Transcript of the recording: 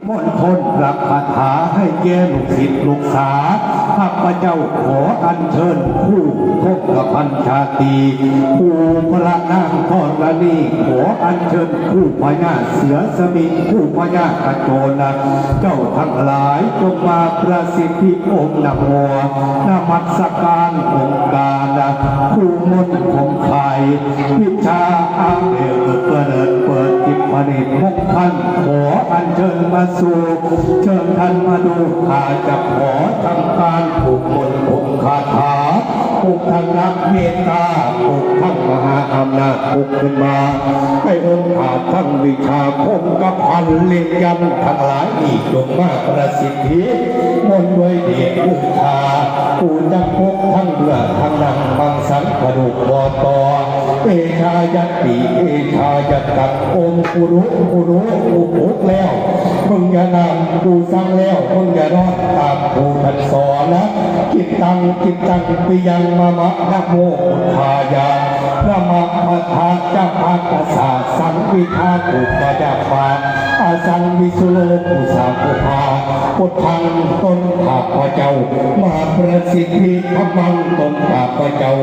ມົນທົນຮັບຄາຖາໃຫ້ແກ່ລູກສິດລູກຫາ. ຂ້າພະເຈົ້າຂໍອັນເຊີນຄູຄົງກະພັນຊາດຕີ ຄູພະລະນາງທໍລະນີ, ຂໍອັນເຊີນຄູພະຍາເສືອສະມິງ, ຄູພະຍາກະໂຈນ, ເຈົ້າທັງຫຼາຍຈົ່ງມາປະສິດທິອົມນະໂມ ນະມັດສະການອົງການຄູມົນຄົງຄາຍ ວິຊາອາເບກເກີດເລີດເປີດທິບພະນິດມົງຄັນ ຂໍອັນເຊີນມາສູ່ ເຊີນທ່ານມາດູ ຂ້າຈະຂໍທຳການຜູກມົນຜົງຄາຖາ ຜູກທັງນັກເມດຕາ ຜູກທັງມະຫາອຳນາດ ຜູກຂຶ້ນມາ ໃຫ້ອົງຄາດທັງວິຊາຄົງກະພັນເລກຍັນທັງຫຼາຍນີ້ ຈົ່ງມາປະສິດທິມົນດ້ວຍເດດບູຊາ ປູຈຳປົກທັງເບື້ອງທັງໜັງ ມັງສັງກະດູກບໍ່ຕໍ່ ເອຊາຍັດຕິ ເອຊາຍັດຕັງ ໂອມກຸລຸ ກຸລຸ ອຸປຸກແລ້ວ ມຶງຢ່ານາມ ກູສັ່ງແລ້ວ ມຶງຢ່ານອນ ຕາມຄູທ່ານສອນ ຈິດຕັງ ຈິດຕັງ ປິຍັງ ມະມະ ນະໂມ ພຸດທາຍະ ນະມະ ພັດທະ ຈະ ພັດທະສາ ສັງ ວິທາ ປູ ກະ ຍະ ປາ ອະສັງ ວິສຸໂລ ປູ ສາ ປູ ພາ ພຸດທັງ ຕົນຂ້າພະເຈົ້າ ມາປະສິດທິ ທຳມັງ ຕົນຂ້າພະເຈົ້າ